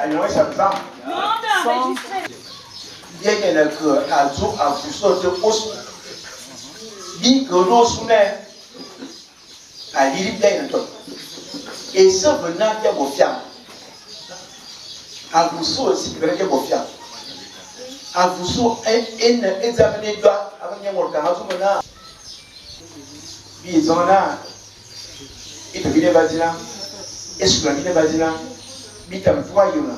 A ñong ésame zam. Bia yiène ke adzô avus ô té ôsu. Bi ke do ôsu nèè, a lighi bia yiène tobe. É se ve naa bia bo fiang. Avus ô se ki ve naa bia bo fiang. Avus é ne é dzam é ne édoa. Aval ña môr kaña a dzô me naa, Bi dzô naa, Éto bi ne va dzilan, ésulan bi ne va dzilan, bi tam tugha yem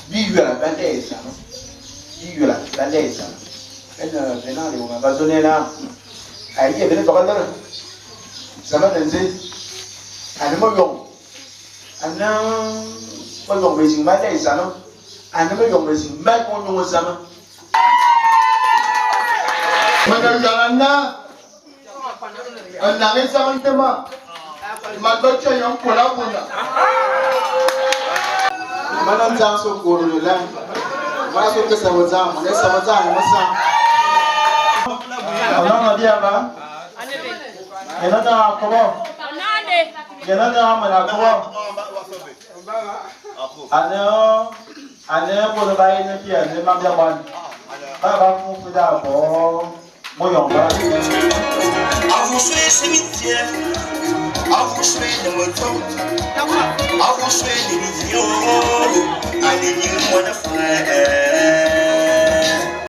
biyôla ba lèè zama, biyôla ba lèè zama. É ne ve naa Léoma va dzô nèè naa, A ye be ne tugha lere zama ne ndzé? Ane meyong, ane meyong mézing ma lèè zama, ane meyong mézing ma ñong ñong zama. Me ne yane naa, Nlang é dzam té ma, ma be kè ya nkôl abôna. Mana dzang so kuru le lang. Mana so kesa bo dzang, mana sa bo dzang mo sang. Ọlọ́run bí a bá. Yẹn náà kọ́bọ̀. Yẹn náà mọ̀nà kọ́bọ̀. Àná àná bolo bá yẹn ní kí ẹ̀ ní má bí a wà ní. Bá a bá fún fún dà bọ́. Avuswe cimetière, avuswe le moto, avuswe le viol, allez, moi la frère.